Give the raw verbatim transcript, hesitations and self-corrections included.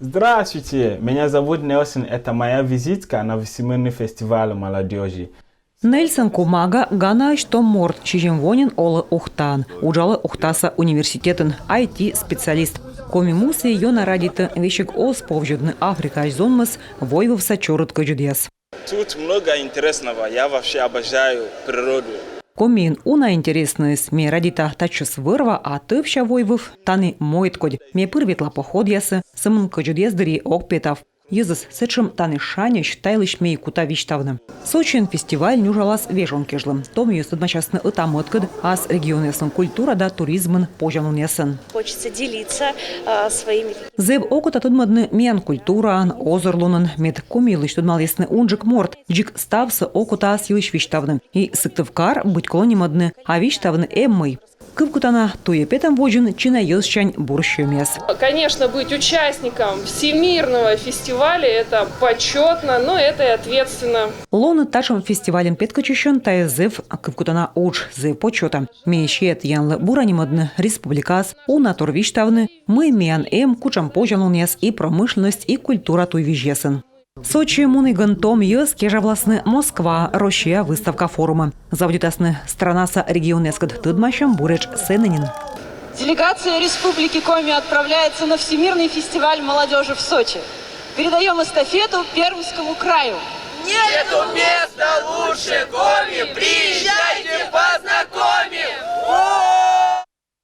Здравствуйте, меня зовут Нельсон. Это моя визитка на Всемирный фестиваль молодежи. Нельсон Кумага Ганаысь том морт, сизим во нин олӧ Ухтаын. Уджалӧ Ухтаса университетын, I T-специалист. Коми му сійӧс ёна радейтӧ, весиг оз повзьӧдны Африкаысь зонмӧс войвывса чорыд кӧдзыдъяс. Тут много интересного. Я вообще обожаю природу. Комиын уна интереснӧйыс. Ме радейта татчӧс вӧр-ва, а тӧвся войвыв тані мойдкодь. Ме пыр ветла походъясӧ, сӧмын кӧдзыдъяс дырйи ог петав. Йӧзыс сэтшӧм тані шаньӧсь, та йылысь ме и кута висьтавны. Сочиын фестиваль нюжалас вежон кежлӧ. Том йӧз тӧдмасясны ӧта-мӧдкӧд ас регионъяслӧн культура да туризмын позянлунъясӧн. Хочется делиться, а, своими. Зэв окота тӧдмӧдны миян культураӧн, озырлунӧн, мед Коми йылысь тӧдмалісны унджык морт. Дзик ставсӧ окота ас йылысь висьтавны. И Сыктывкар быть колӧ нимӧдны, а висьтавны эм мый. Кывкутана туйӧ петӧм водзын чина йӧзсянь бур сьӧмъяс. Конечно, быть участником всемирного фестиваля — это почётно, но это и ответственно. Лоны татшӧм фестивальын петкӧдчысьӧн — тайӧ зэв кывкутана удж, зэв почёта. Ме сиа тіянлы бура нимӧдны республикаас, уна тор висьтавны, мый миян эм, кутшӧм позянлунъяс и промышленность, и культура туйвизьясын. Сочиӧ мунігӧн том йӧз кежавласны Москваӧ Россия выставка-форумӧ. Заводитасны странаса регионъяскӧд тӧдмасьӧм буретш сэні нин. Делегация Республики Коми отправляется на Всемирный фестиваль молодёжи в Сочи. Передаём эстафету Пермскому краю. Нету места лучше Коми, приезжайте, познакомим!